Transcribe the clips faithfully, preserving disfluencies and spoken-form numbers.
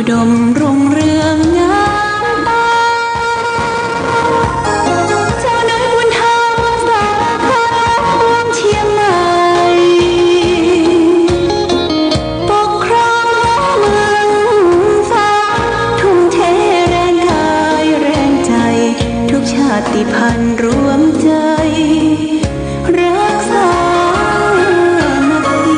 อุดมรุ่งเรืองงามตา เจ้าเนินบุญธรรมสาขาเมืองเชียงใหม่ ปกครองเมืองฟ้า ทุ่มเทแรงกายแรงใจ ทุกชาติพันธุ์รวมใจ รักสามัคคี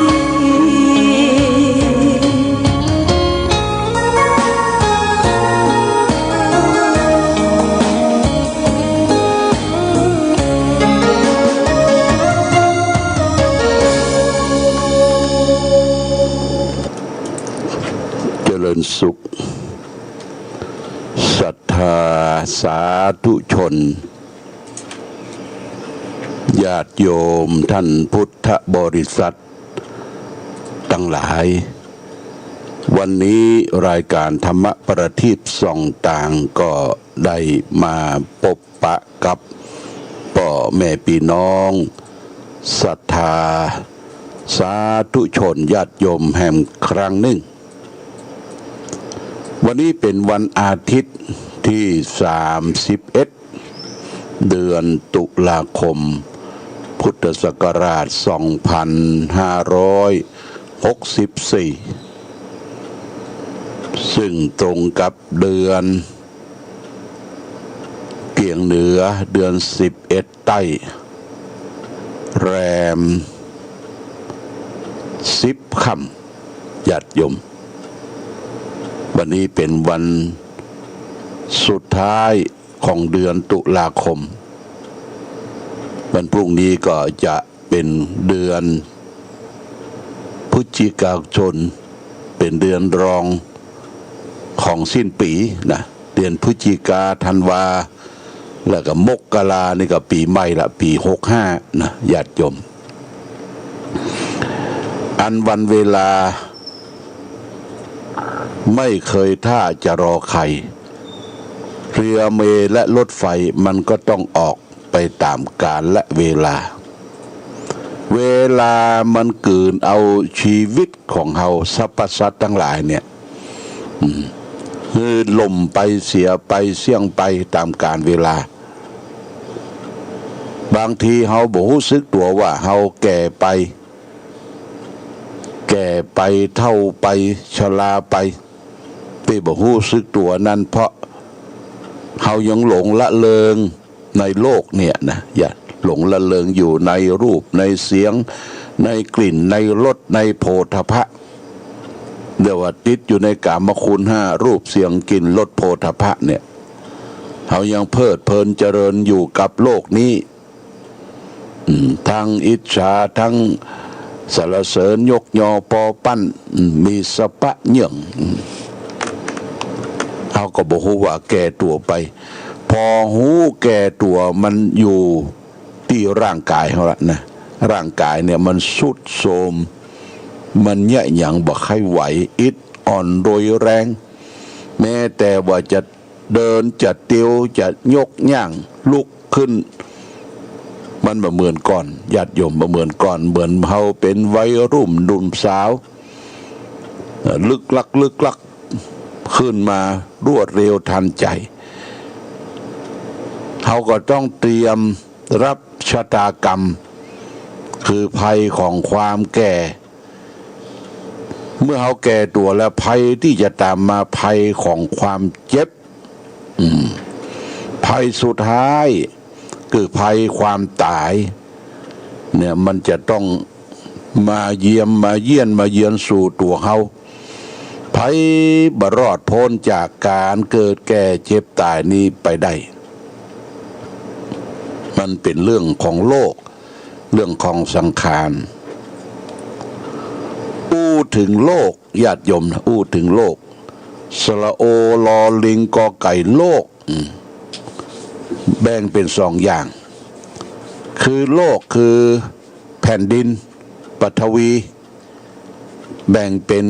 เจริญสุข ศรัทธาสาธุชน ญาติโยมท่านพุทธบริษัทตังหลาย วันนี้รายก๋านธรรมประทีปส่องตางก็ได้มาปบปะกับป้อแม่ปี้น้องศรัทธาสาธุชนญาติโยมแหมครั้งนึ่ง วันนี้เป๋นวันอาทิตย์ตี้สามสิบเอ็ด เดือนตุลาคม พุทธศักราชสองพันห้าร้อยหกสิบสี่ ซึ่งตรงกับเดือนเกียงเหนือ เดือนสิบเอ็ดใต้ แรมสิบค่ำ ญาติโยม วันนี้เป๋นวันสุดท้ายของเดือนตุลาคม วันพรุ่งนี้ก็จะเป๋นเดือนพฤศจิกายน เป๋นเดือนรองของสิ้นปี๋นะ เดือนพฤศจิกา ธันวา แล้วก็มกรานี่ก็ปี๋ใหม่ละ ปี๋หกห้านะ ญาติโยม อันวันเวลาไม่เคยท่าจะรอใคร เรือเมล์และรถไฟมันก็ต้องออกไปต๋ามกาลและเวลา เวลามันกืนเอาชีวิตของเฮาสรรพสัตว์ตังหลายเนี่ย อืม หื้อล่มไป เสียไป เสี้ยงไปต๋ามกาลเวลา บางทีเฮาบ่ฮู้สึกตั๋วว่าเฮาแก่ไป แก่ไป เฒ่าไป ชราไป ตี้บ่ฮู้สึกตั๋วนั้น เพราะเฮายังหลงละเลิง ในโลกเนี่ยนะ อย่าหลงละเลิงอยู่ในรูป ในเสียง ในกลิ่น ในรส ในโผฏฐัพพะ เรียกว่าติดอยู่ในกามคุณห้า รูป เสียง กลิ่น รส โผฏฐัพพะเนี่ย เฮายังเพลิดเพลินเจริญอยู่กับโลกนี้ อืม ทั้งอิจฉา ทั้งสรรเสริญ ยกยอ ปอปั้น อืม มีสะปะเยื่อง อืม เฮาก็บ่ฮู้ว่าแก่ตั๋วไป พอฮู้แก่ตั๋วมันอยู่ตี้ร่างก๋ายเฮาละนะ ร่างก๋ายเนี่ยมันทรุดโทรม มันเยียะหยังบ่ใค่ไหว อิดอ่อนโรยแรง แม้แต่ว่าจะเดิน จะเตียว จะยกย่าง ลุกขึ้น มันบ่เหมือนก่อน ญาติโยม บ่เหมือนก่อน เหมือนเฮาเป๋นวัยรุ่นหนุ่มสาว เอ่อ ลึกลัก ลึกลัก ขึ้นมารวดเร็วทันใจ๋ เฮาก็ต้องเตรียมรับชะตากรรม คือภัยของความแก่ เมื่อเฮาแก่ตั๋วแล้ว ภัยตี้จะต๋ามมา ภัยของความเจ็บ อืม ภัยสุดท้ายคือภัยความต๋าย เนี่ย มันจะต้องมาเยี่ยม มาเยียน มาเยือนสู่ตั๋วเฮา ใผบ่รอดป๊นจากก๋านเกิดแก่เจ็บต๋ายนี้ไปได้ มันเป๋นเรื่องของโลก เรื่องของสังขาร อู้เถิงโลก ญาติโยมนะ อู้เถิงโลก สระโอ ลอลิง กอไก่ โลก อืม แบ่งเป๋นสองอย่าง คือโลก คือแผ่นดิน ปฐวี แบ่งเป๋น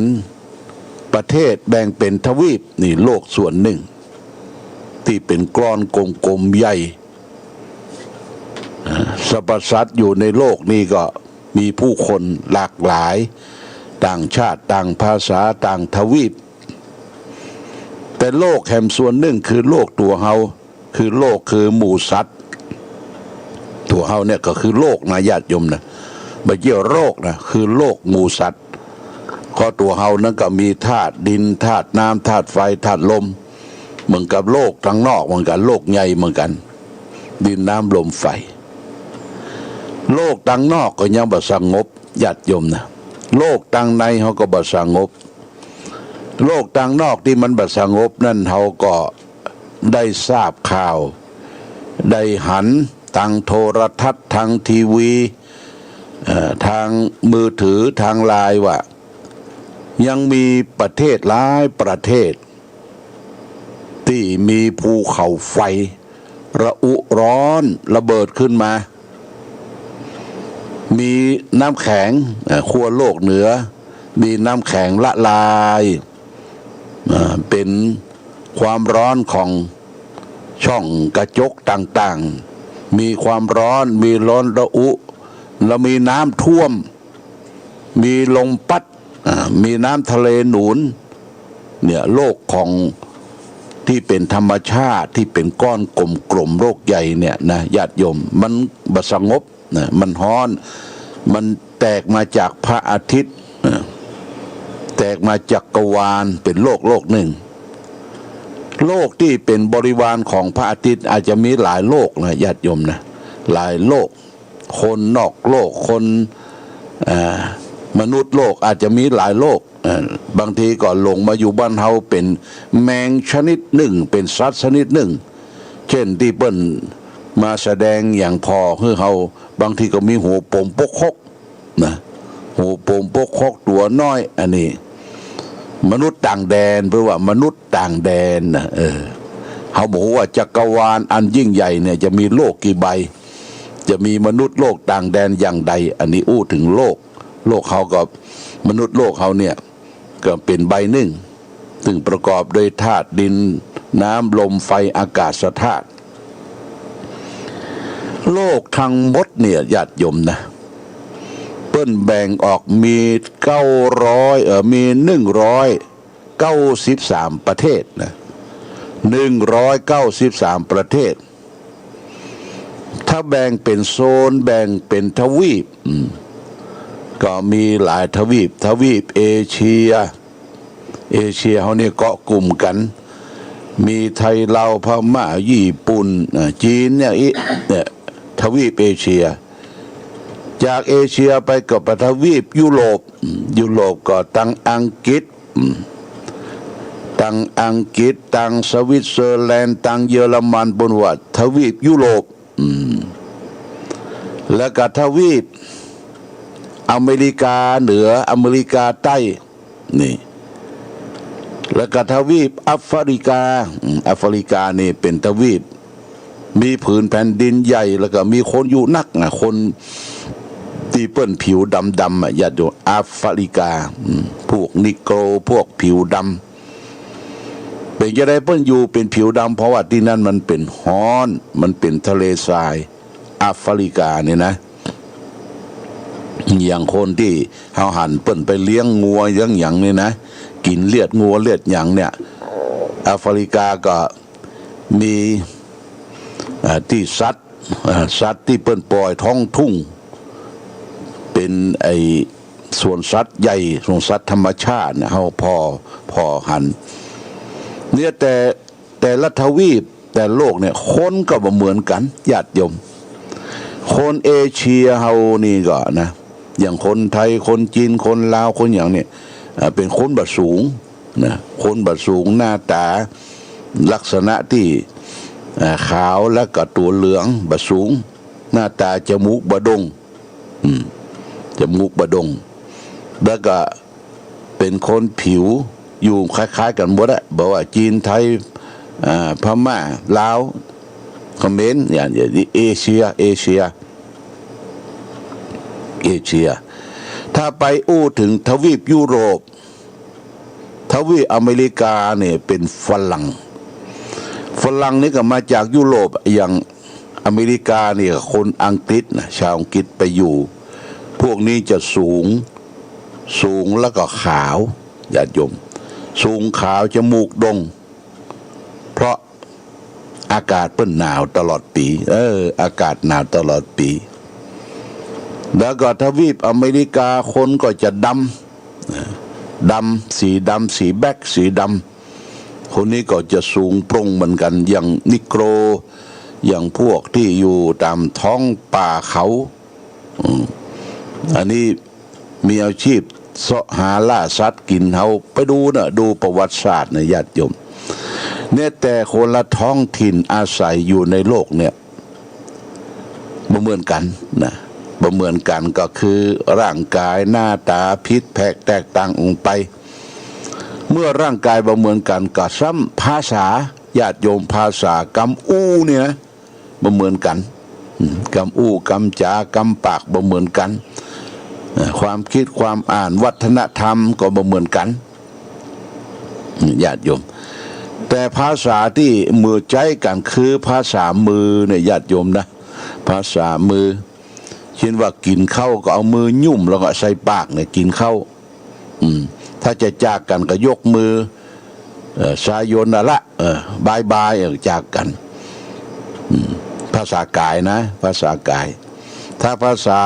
ประเทศ แบ่งเป๋นทวีป นี่โลกส่วนนึ่ง ตี้เป๋นก้อนกลมๆ ใหญ่ อ่า สรรพสัตว์อยู่ในโลกนี้ก็มีผู้คนหลากหลาย ต่างชาติ ต่างภาษา ต่างทวีป แต่โลกแหมส่วนนึ่งคือโลกตั๋วเฮา คือโลกคือหมู่สัตว์ ตั๋วเฮาเนี่ยก็คือโลกนะญาติโยมนะ บ่เจียโรคนะ คือโลกหมู่สัตว์ ก็ตั๋วเฮานั้นก็มีธาตุดิน ธาตุน้ำ ธาตุไฟ ธาตุลม เหมือนกับโลกตังนอกเหมือนกั๋น โลกใหญ่เหมือนกั๋น ดินน้ำลมไฟ โลกตังนอกก็ยังบ่สงบญาติโยมนะ โลกตังในเฮาก็บ่สงบ โลกตังนอกตี้มันบ่สงบนั้นเฮาก็ได้ทราบข่าว ได้หันตางโทรทัศน์ ตางทีวี เอ่อ ตางมือถือ ตางไลน์ว่า ยังมีประเทศหลายประเทศ ตี้มีภูเขาไฟระอุร้อนระเบิดขึ้นมา มีน้ำแข็ง เอ่อ ขั้วโลกเหนือ มีน้ำแข็งละลาย เอ่อ เป๋นความร้อนของช่องกระจกต่างๆ มีความร้อน มีร้อนระอุ แล้วมีน้ำท่วม มีลมปั๊ด อ่า มีน้ำทะเลหนุน เนี่ย โลกของ ตี้เป๋นธรรมชาติ ตี้เป๋นก้อนกลมๆ โลกใหญ่เนี่ยนะ ญาติโยม มันบ่สงบนะ มันฮ้อน มันแตกมาจากพระอาทิตย์นะ แตกมาจักรวาล เป๋นโลกโลกนึ่ง โลกตี้เป๋นบริวารของพระอาทิตย์อาจจะมีหลายโลกนะ ญาติโยมนะ หลายโลก คนนอกโลก คน อ่า มนุษย์โลก อาจจะมีหลายโลก เอ่อ บางทีก็หลงมาอยู่บ้านเฮาเป๋นแมงชนิดนึ่ง เป๋นสัตว์ชนิดนึ่ง เจ้นตี้เปิ้นมาแสดงอย่างผ่อหื้อเฮา บางทีก็มีหัวโป๋มปกฮกนะ หัวโป๋มปกฮกตั๋วน้อย อันนี้ มนุษย์ต่างแดน เปิ้นว่ามนุษย์ต่างแดนนะ เออ เฮาบ่ฮู้ว่าจักรวาลอันยิ่งใหญ่เนี่ยจะมีโลกกี่ใบ จะมีมนุษย์โลกต่างแดนอย่างใด อันนี้อู้เถิงโลก โลกเฮาก็ มนุษย์โลกเฮาเนี่ย ก็เป๋นใบนึ่ง ซึ่งประกอบด้วยธาตุดิน น้ำ ลม ไฟ อากาศธาตุ โลกตังหมดเนี่ย ญาติโยมนะ เปิ้นแบ่งออกมีเก้าร้อย เอ่อ มีหนึ่งร้อยเก้าสิบสามประเทศนะ หนึ่งร้อยเก้าสิบสามประเทศ ถ้าแบ่งเป๋นโซน แบ่งเป๋นทวีป อืม ก็มีหลายทวีป ทวีปเอเชีย เอเชียเฮาเนี่ยเกาะกลุ่มกั๋น มีไทย ลาว พม่า ญี่ปุ่น อ่า จีนเนี่ย อิ เนี่ย ทวีปเอเชีย จากเอเชียไปก็ไปทวีปยุโรป อืม ยุโรปก็ตังอังกฤษ อืม ตังอังกฤษ ตังสวิตเซอร์แลนด์ ตังเยอรมัน เปิ้นว่าทวีปยุโรป อืม แล้วก็ทวีปอเมริกาเหนือ อเมริกาใต้ นี่ แล้วก็ทวีปแอฟริกา อืม แอฟริกานี่เป๋นทวีป มีผืนแผ่นดินใหญ่ แล้วก็มีคนอยู่นักนะ คนตี้เปิ้นผิวดำๆ อะ ญาติโยม แอฟริกา อืม พวกนีโกร พวกผิวดำ เป๋นจะใดเปิ้นอยู่เป๋นผิวดำ เพราะว่าตี้นั่นมันเป๋นฮ้อน มันเป๋นทะเลทราย แอฟริกานี่นะ อย่างคนตี้เฮาหันเปิ้นไปเลี้ยงงัวเลี้ยงหยังนี่นะ กิ๋นเลือดงัวเลือดหยังเนี่ย แอฟริกาก็มี อ่า ตี้สัตว์ อ่า สัตว์ตี้เปิ้นป่อยท้องทุ่ง เป๋นไอ้สวนสัตว์ใหญ่ สวนสัตว์ธรรมชาติเนี่ย เฮาผ่อ ผ่อหัน เนี่ย แต่ แต่ละทวีป แต่โลกเนี่ย คนก็บ่เหมือนกั๋น ญาติโยม คนเอเชียเฮานี่ก็นะ อย่างคนไทย คนจีน คนลาว คนหยังเนี่ย อ่า เป๋นคนบ่สูงนะ คนบ่สูง หน้าต๋าลักษณะตี้ อ่า ขาวแล้วก็ตั๋วเหลือง บ่สูง หน้าต๋าจมูกบ่โด่ง อืม จมูกบ่โด่ง แล้วก็เป๋นคนผิวอยู่คล้ายๆ กั๋นหมดอะ บ่ว่าจีน ไทย อ่า พม่า ลาว เขมร อย่าง อย่างเอเชีย เอเชีย เอเชีย ถ้าไปอู้เถิงทวีปยุโรป ทวีปอเมริกาเนี่ยเป๋นฝรั่ง ฝรั่งนี่ก็มาจากยุโรป อย่างอเมริกาเนี่ยคนอังกฤษนะ ชาวอังกฤษไปอยู่ พวกนี้จะสูง สูงแล้วก็ขาว ญาติโยม สูงขาว จมูกโด่ง อากาศเปิ้นหนาวตลอดปี๋ เออ อากาศหนาวตลอดปี๋ แล้วก็ทวีปอเมริกาคนก็จะดำ ดำ สีดำ สีแบล็ค สีดำ คนนี้ก็จะสูงโปร่งเหมือนกั๋น อย่างนิโกร อย่างพวกตี้อยู่ต๋ามท้องป่าเขา อืม อันนี้มีอาชีพเสาะหาล่าสัตว์กิ๋น เฮาไปดูเน่อ ดูประวัติศาสตร์เน่อ ญาติโยม เนี่ย แต่คนละท้องถิ่นอาศัยอยู่ในโลกเนี่ย บ่เหมือนกั๋นนะ บ่เหมือนกั๋น ก็คือร่างกายหน้าต๋าผิดแผกแตกต่างออกไป เมื่อร่างกายบ่เหมือนกั๋น ก็ซ้ำภาษา ญาติโยม ภาษากำอู้เนี่ยนะ บ่เหมือนกั๋น อืม กำอู้ กำจ๋า กำปาก บ่เหมือนกั๋น เอ่อ ความกึ๊ด ความอ่าน วัฒนธรรมก็บ่เหมือนกั๋น ญาติโยม แต่ภาษาตี้มือใจ๊กั๋นคือภาษามือเนี่ย ญาติโยมนะ ภาษามือ เช่นว่ากิ๋นข้าวก็เอามือหยุ้มแล้วก็ใส่ปากเนี่ย กิ๋นข้าว อืม ถ้าจะจากกั๋นก็ยกมือ เอ่อ ซาโยนาระ เอ่อ บายบาย เอ่อ จากกั๋น อืม ภาษากายนะ ภาษากาย ถ้าภาษา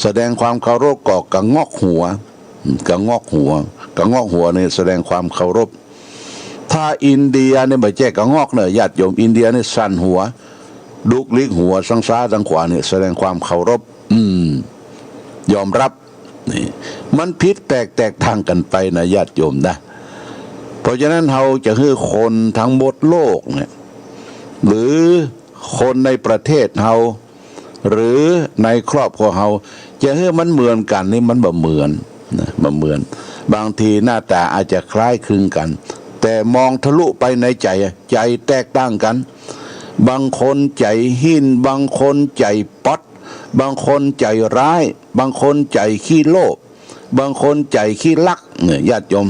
แสดงความเคารพก็กะงอกหัว อืม กะงอกหัว กะงอกหัวเนี่ยแสดงความเคารพ ถ้าอินเดียเนี่ยบ่ใจ้กะงอกเน่อ ญาติโยม อินเดียเนี่ยสั่นหัว ดุกดิกหัว ซ้างซ้ายซ้างขวาเนี่ยแสดงความเคารพ อืม ยอมรับ นี่ มันผิดแผกแตกต่างกั๋นไปนะ ญาติโยมนะ เพราะฉะนั้นเฮาจะหื้อคนทั้งหมดโลกเนี่ย หรือคนในประเทศเฮา หรือในครอบครัวเฮา จะหื้อมันเหมือนกั๋นนี่มันบ่เหมือนนะ บ่เหมือน บางทีหน้าต๋าอาจจะคล้ายคลึงกั๋น แต่มองทะลุไปในใจ๋อะ ใจ๋แตกต่างกั๋น บางคนใจ๋หิ้น บางคนใจ๋ป๊อด บางคนใจ๋ร้าย บางคนใจ๋ขี้โลภ บางคนใจ๋ขี้ลักเนี่ย ญาติโยม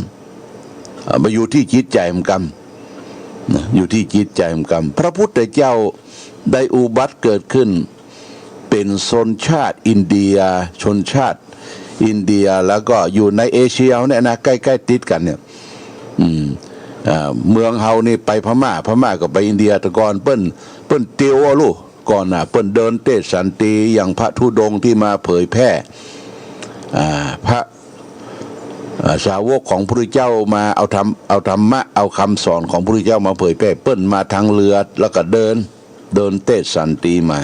เอ่อ บ่อยู่ตี้จิตใจ๋เหมือนกั๋นนะ อยู่ตี้จิตใจ๋เหมือนกั๋น พระพุทธเจ้าได้อุบัติเกิดขึ้น เป๋นชนชาติอินเดีย ชนชาติอินเดีย แล้วก็อยู่ในเอเชียเนี่ยนะ ใก้ๆ ติดกั๋นเนี่ย อืม อ่า เมืองเฮานี่ไปพม่า พม่าก็ไปอินเดีย แต่ก่อนเปิ้น เปิ้นเตียวเอาลูก ก่อนน่ะ เปิ้นเดินเตศน์สันติ อย่างพระธุดงค์ตี้มาเผยแผ่ อ่า พระ อ่า สาวกของพระพุทธเจ้ามาเอาธรรม เอาธรรมะ เอากำสอนของพระพุทธเจ้ามาเผยแผ่ เปิ้นมาตางเฮือ แล้วก็เดิน เดินเตศน์สันติมา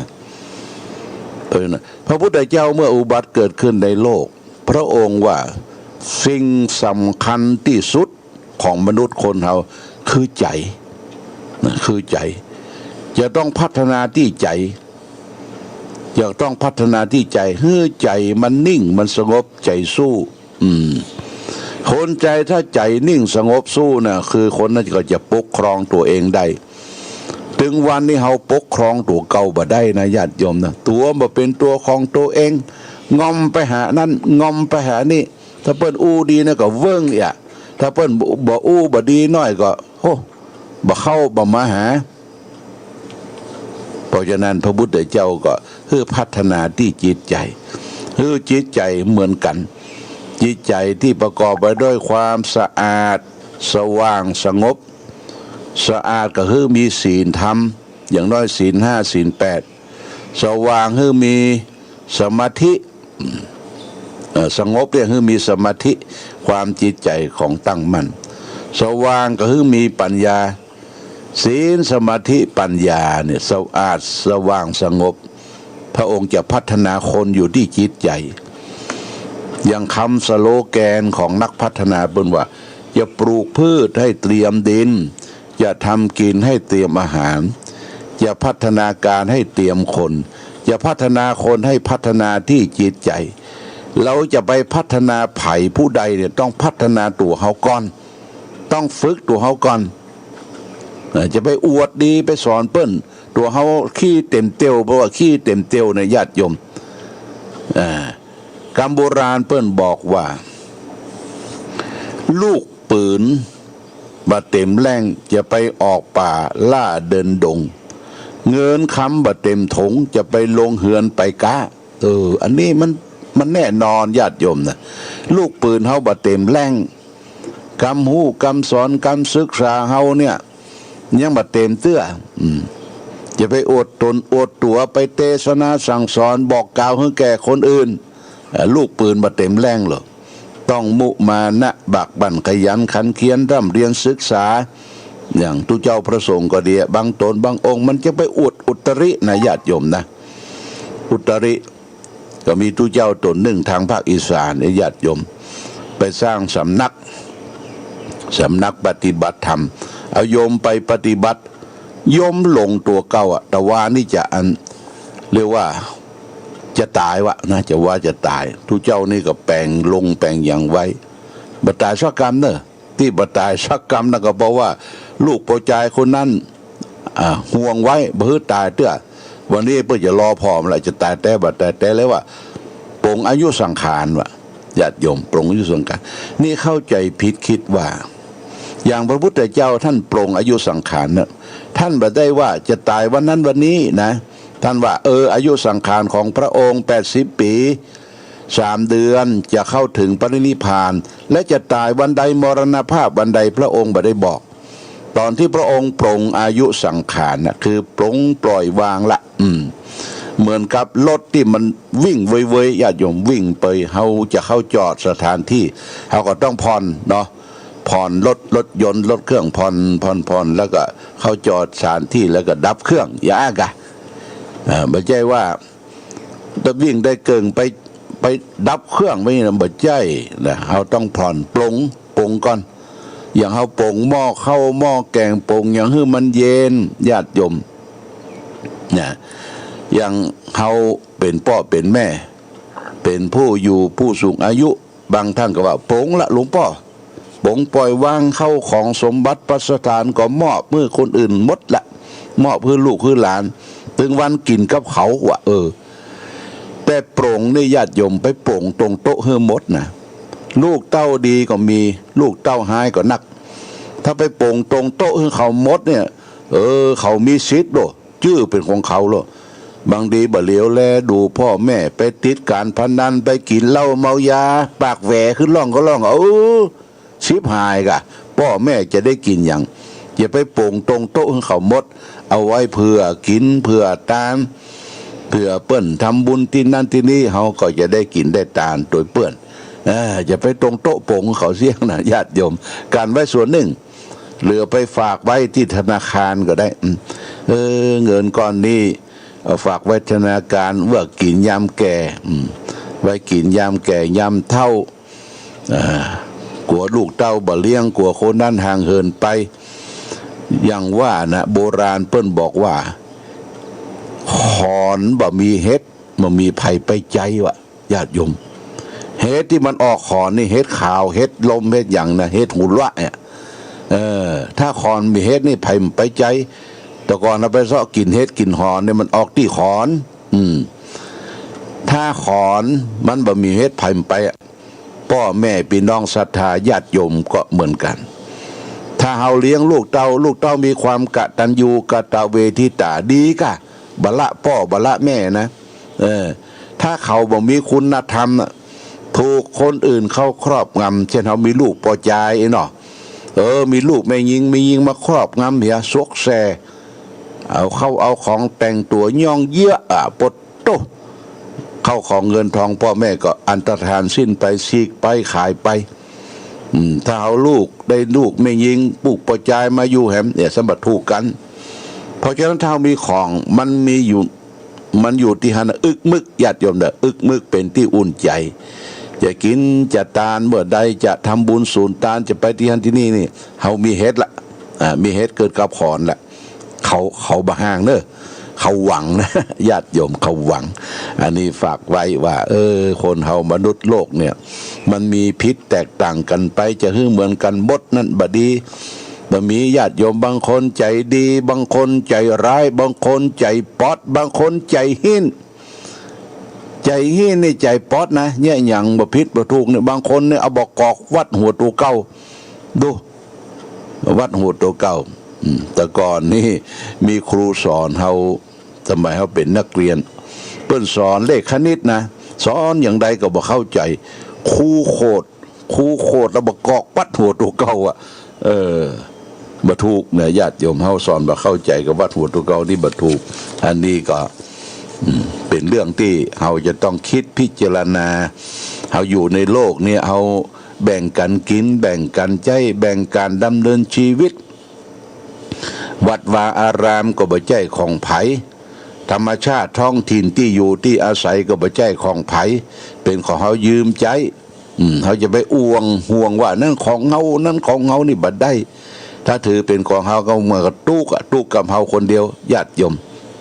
เออนะ พระพุทธเจ้าเมื่ออุบัติเกิดขึ้นในโลก พระองค์ว่าสิ่งสำคัญตี้สุดของมนุษย์คนเฮาคือใจ๋นะ คือใจ๋จะต้องพัฒนาตี้ใจ๋ จะต้องพัฒนาตี้ใจ๋ หื้อใจ๋มันนิ่ง มันสงบ ใจ๋สู้ อืม คนใจ๋ ถ้าใจ๋นิ่งสงบสู้น่ะ คือคนนั้นก็จะปกครองตั๋วเองได้ ตึงวันนี้เฮาปกครองตั๋วเก่าบ่ได้นะ ญาติโยมนะ ตั๋วบ่เป๋นตั๋วของตั๋วเอง งอมไปหานั้น งอมไปหานี่ ถ้าเปิ้นอู้ดีนะก็เวิ่งเอียะ ถ้าเปิ้นบ่อู้บ่ดีหน้อยก็ โอ้ บ่เข้าบ่มาหา เพราะฉะนั้นพระพุทธเจ้าก็หื้อพัฒนาตี้จิตใจ๋ หื้อจิตใจ๋เหมือนกั๋น จิตใจ๋ตี้ประกอบไปด้วยความสะอาด สว่าง สงบ สะอาดก็หื้อมีศีลธรรม อย่างน้อยศีลห้า ศีลแปด สว่างหื้อมีสมาธิ เอ่อ สงบเนี่ยหื้อมีสมาธิ ความจิตใจ๋ของตั้งมั่น สว่างก็หื้อมีปัญญา ศีล สมาธิ ปัญญาเนี่ยสะอาด สว่าง สงบ พระองค์จะพัฒนาคนอยู่ตี้จิตใจ๋ อย่างกำสโลแกนของนักพัฒนาเปิ้นว่า จะปลูกพืชให้เตรียมดิน จะทำกิ๋นให้เตรียมอาหาร จะพัฒนาการให้เตรียมคน จะพัฒนาคนให้พัฒนาตี้จิตใจ๋ เฮาจะไปพัฒนาใผผู้ใดเนี่ย ต้องพัฒนาตั๋วเฮาก่อน ต้องฝึกตั๋วเฮาก่อน เอ่อ จะไปอวดดีไปสอนเปิ้น ตั๋วเฮาขี้เต็มเตียว เพราะว่าขี้เต็มเตียวเนี่ย ญาติโยม อ่า กำโบราณเปิ้นบอกว่า ลูกปืนบ่เต็มแล่ง จะไปออกป่าล่าเดินดง เงินกำบ่เต็มถง จะไปลงเฮือนไปก๊า เออ อันนี้มัน มันแน่นอน ญาติโยมนะ ลูกปืนเฮาบ่เต็มแล่ง กำฮู้ กำสอน กำศึกษาเฮาเนี่ย ยังบ่เต็มเตื้อ อืม จะไปอวดต๋นอวดตั๋ว ไปเตสนาสั่งสอนบอกกล่าวหื้อแก่คนอื่น เอ่อ ลูกปืนบ่เต็มแรงหรอก ต้องมุมานะ บากบั่นขยันขันเขียน ร่ำเรียนศึกษา อย่างตุ๊เจ้าพระสงฆ์ก็ดีอะ บางต๋นบางองค์มันจะไปอวดอุตรินะญาติโยมนะ อุตริ ก็มีตุ๊เจ้าต๋นนึ่งตางภาคอีสานเนี่ยญาติโยม ไปสร้างสำนัก สำนักปฏิบัติธรรม เอาโยมไปปฏิบัติ โยมหลงตั๋วเก่าอะ ตะวานี่จะอัน เรียกว่า จะต๋ายวะนะ จะว่าจะต๋าย ตุ๊เจ้านี่ก็แป๋งโลงแป๋งหยังไว้ บ่ต๋ายสักกำเน่อ ตี้บ่ต๋ายสักกำนั้นก็เพราะว่าลูกป้อจายคนนั้น อ่า ห่วงไว้ บ่หื้อต๋ายเตื้อ วันนี้เปิ้นจะรอผ่อมละ จะต๋ายแต๊บ่ต๋ายแต๊ เลยว่า ปลงอายุสังขารวะ ญาติโยม ปลงอายุสังขาร นี่เข้าใจ๋ผิด กึ๊ดว่า อย่างพระพุทธเจ้าต้านปลงอายุสังขารนะ ต้านบ่ได้ว่าจะต๋ายวันนั้นวันนี้นะ ต้านว่า เออ อายุสังขารของพระองค์แปดสิบปี๋ สามเดือนจะเข้าเถิงปรินิพพาน และจะต๋ายวันใดมรณภาพวันใดพระองค์บ่ได้บอก ต๋อนตี้พระองค์ปลงอายุสังขารน่ะ คือปลงปล่อยวางละ อืม เหมือนกับรถตี้มันวิ่งเว่ยๆ ญาติโยม วิ่งไป เฮาจะเข้าจอดสถานตี้ เฮาก็ต้องผ่อนเนาะ ผ่อนรถ รถยนต์ รถเครื่อง ผ่อน ผ่อน ผ่อน แล้วก็เข้าจอดสถานตี้ แล้วก็ดับเครื่อง อย่างอะ อ่า บ่ใจ้ว่า ถ้าวิ่งได้เกิ่งไป ไปดับเครื่องไว้นะ บ่ใจ้นะ เฮาต้องผ่อน ปลง ปลงก่อน อย่างเฮาปลงหม้อข้าวหม้อแก๋ง ปลงหยังหื้อมันเย็น ญาติโยม นะ อย่างเฮาเป๋นป้อเป๋นแม่ เป๋นผู้อยู่ผู้สูงอายุ บางต้านก็ว่า ปลงละหลวงป้อ ปลงปล่อยวาง ข้าวของสมบัติภัสถานก็มอบหื้อคนอื่นหมดละ มอบหื้อลูกหื้อหลาน เถิงวันกิ๋นกับเขาวะ เออ แต่ปลงนี่ญาติโยม ไปปลงตรงโต๊ะหื้อหมดนะ ลูกเต้าดีก็มี ลูกเต้าฮ้ายก็นัก ถ้าไปปลงตรงโต๊ะหื้อเขาหมดเนี่ย เออ เขามีสิทธิ์โล จื้อเป๋นของเขาโล บางทีบ่เหลียวแลดูป้อแม่ ไปติดก๋านพนัน ไปกิ๋นเหล้าเมายา ปากแหว่ขึ้นร้องก็ร้อง เออ ฉิบหายก่ะ ป้อแม่จะได้กิ๋นหยัง อย่าไปปลงตรงโต๊ะหื้อเขาหมด เอาไว้เผื่อกิ๋นเผื่อตาน เผื่อเปิ้นทำบุญตี้นั่นตี้นี่ เฮาก็จะได้กิ๋นได้ตานตวยเปิ้น เออ อย่าไปตรงโต๊ะปลงเขาเสี้ยงนะ ญาติโยม กั๋นไว้ส่วนนึ่ง เหลือไปฝากไว้ตี้ธนาคารก็ได้ อืม เออ เงินก้อนนี้ เอาฝากไว้ธนาคาร ไว้กิ๋นยามแก่ อืม ไว้กิ๋นยามแก่ยามเฒ่า อ่า กั๋วลูกเต้าบ่เลี้ยง กั๋วคนนั้นห่างเหินไป อย่างว่านะ โบราณเปิ้นบอกว่า ขอนบ่มีเห็ด บ่มีใผไปใจ๊วะ ญาติโยม เห็ดตี้มันออกขอนนี่ เห็ดขาว เห็ดลม เห็ดหยังนะ เห็ดหูละเนี่ย เออ ถ้าขอนมีเห็ดนี่ ใผบ่ไปใจ๊ แต่ก่อนเฮาไปเซาะกิ๋นเห็ดกิ๋นหอนเนี่ย มันออกตี้ขอน อืม ถ้าขอนมันบ่มีเห็ด ใผบ่ไปอะ ป้อแม่ปี้น้องศรัทธาญาติโยมก็เหมือนกั๋น ถ้าเฮาเลี้ยงลูกเต้า ลูกเต้ามีความกตัญญูกตเวทิตาดีก่ะ บ่ละป้อบ่ละแม่นะ เออ ถ้าเขาบ่มีคุณธรรมน่ะ ถูกคนอื่นเข้าครอบงำ เจ้นเฮามีลูกป้อจายเนาะ เออ มีลูกแม่ญิง แม่ญิงมาครอบงำเหีย ซกแซ่ เอาเข้าเอาของแต่งตั๋วย่องเยียะอะ ปะโต้ เข้าของเงินทองป้อแม่ก็อันตรธานสิ้นไป ฉีกไปขายไป อืม ถ้าเอาลูก ได้ลูกแม่ญิง ลูกป้อจายมาอยู่แหมเนี่ย สมบัติถูกกั๋น เพราะฉะนั้นถ้าเฮามีของ มันมีอยู่ มันอยู่ตี้หั้นน่ะ อึกมึก ญาติโยมเน่อ อึกมึกเป๋นตี้อุ่นใจ๋ จะกิ๋นจะตานเมื่อใด จะทำบุญสูนตาน จะไปตี้หั้นตี้นี่นี่ เฮามีเห็ดละ อ่า มีเห็ดเกิดกับขอนละ เขา เขาบ่ห่างเน่อ เขาหวังนะ ญาติโยม เขาหวัง อันนี้ฝากไว้ว่า เออ คนเฮามนุษย์โลกเนี่ย มันมีผิดแตกต่างกั๋นไป จะหื้อเหมือนกั๋นหมดนั้นบ่ดี บ่มี ญาติโยมบางคนใจ๋ดี บางคนใจ๋ร้าย บางคนใจ๋ป๊อด บางคนใจ๋หิ้น ใจ๋หิ้นนี่ใจ๋ป๊อดนะ เยียะหยังบ่ผิดบ่ถูกเนี่ย บางคนเนี่ยเอาบ่ากอกวัดหัวตั๋วเก่า ดู วัดหัวตั๋วเก่า อืม แต่ก่อนนี่มีครูสอนเฮา สมัยเฮาเป๋นนักเรียน เปิ้นสอนเลขคณิตนะ สอนอย่างใดก็บ่เข้าใจ๋ ครูโขด ครูโขดแล้วบ่ากอกวัดหัวตั๋วเก่าอะ เออ บ่ถูกนะ ญาติโยม เฮาสอนบ่เข้าใจ๋กับวัดหัวตะเกานี่บ่ถูก อันนี้ก็ อืม เป๋นเรื่องตี้เฮาจะต้องกึ๊ดพิจารณา เฮาอยู่ในโลกนี้ เฮาแบ่งกั๋นกิ๋น แบ่งกั๋นใจ๊ แบ่งกั๋นดำเนินชีวิต วัดวาอารามก็บ่ใจ้ของใผ ธรรมชาติท้องถิ่นตี้อยู่ตี้อาศัยก็บ่ใจ้ของใผ เป๋นของเฮายืมใจ๊ อืม เฮาจะไปอ่วงห่วงว่านั้นของเฮา นั้นของเฮานี่บ่ได้ ถ้าถือเป๋นของเฮาก็เหมือนกับตุ๊กข์อะ ตุ๊กข์กับเฮาคนเดียว ญาติโยม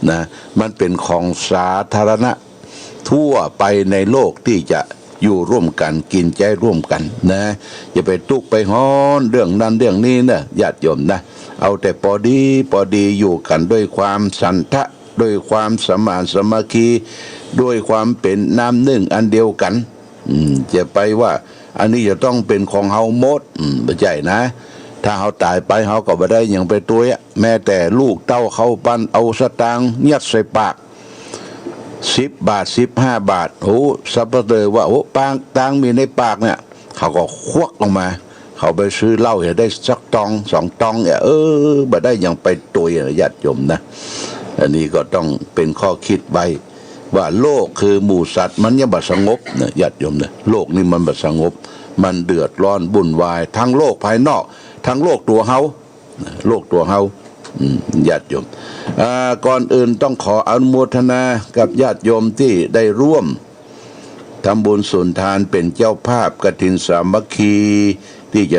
นะ มันเป๋นของสาธารณะ ทั่วไปในโลกตี้จะอยู่ร่วมกั๋น กิ๋นใจ๊ร่วมกั๋นนะ อย่าไปตุ๊กข์ไปฮ้อนเรื่องนั้นเรื่องนี้นะ ญาติโยมนะ เอาแต่ปอดีปอดี อยู่กั๋นด้วยความฉันทะ ด้วยความสมานสามัคคี ด้วยความเป๋นน้ำนึ่งอันเดียวกั๋น อืม จะไปว่าอันนี้จะต้องเป๋นของเฮาหมด อืม บ่ใจ้นะ ถ้าเฮาต๋ายไป เฮาก็บ่ได้หยังไปตวยอะ แม้แต่ลูกเต้าเฮาปานเอาสตางค์ยัดใส่ปาก สิบบาท สิบห้าบาท โห สัปเหร่อว่า โห ปาง ตางค์มีในปากเนี่ย เขาก็ควักออกมา เขาไปซื้อเหล้าเหียได้สักตองสองตองเนี่ย เออ บ่ได้หยังไปตวยอะ ญาติโยมนะ อันนี้ก็ต้องเป๋นข้อกึ๊ดไว้ ว่าโลกคือหมู่สัตว์มันยังบ่สงบนะ ญาติโยมนะ โลกนี้มันบ่สงบ มันเดือดร้อนวุ่นวาย ทั้งโลกภายนอก ทั้งโลกตั๋วเฮา โลกตั๋วเฮา อืม ญาติโยม อ่า ก่อนอื่นต้องขออนุโมทนากับญาติโยมตี้ได้ร่วมทำบุญสุนทานเป๋นเจ้าภาพกฐินสามัคคี ตี้จะ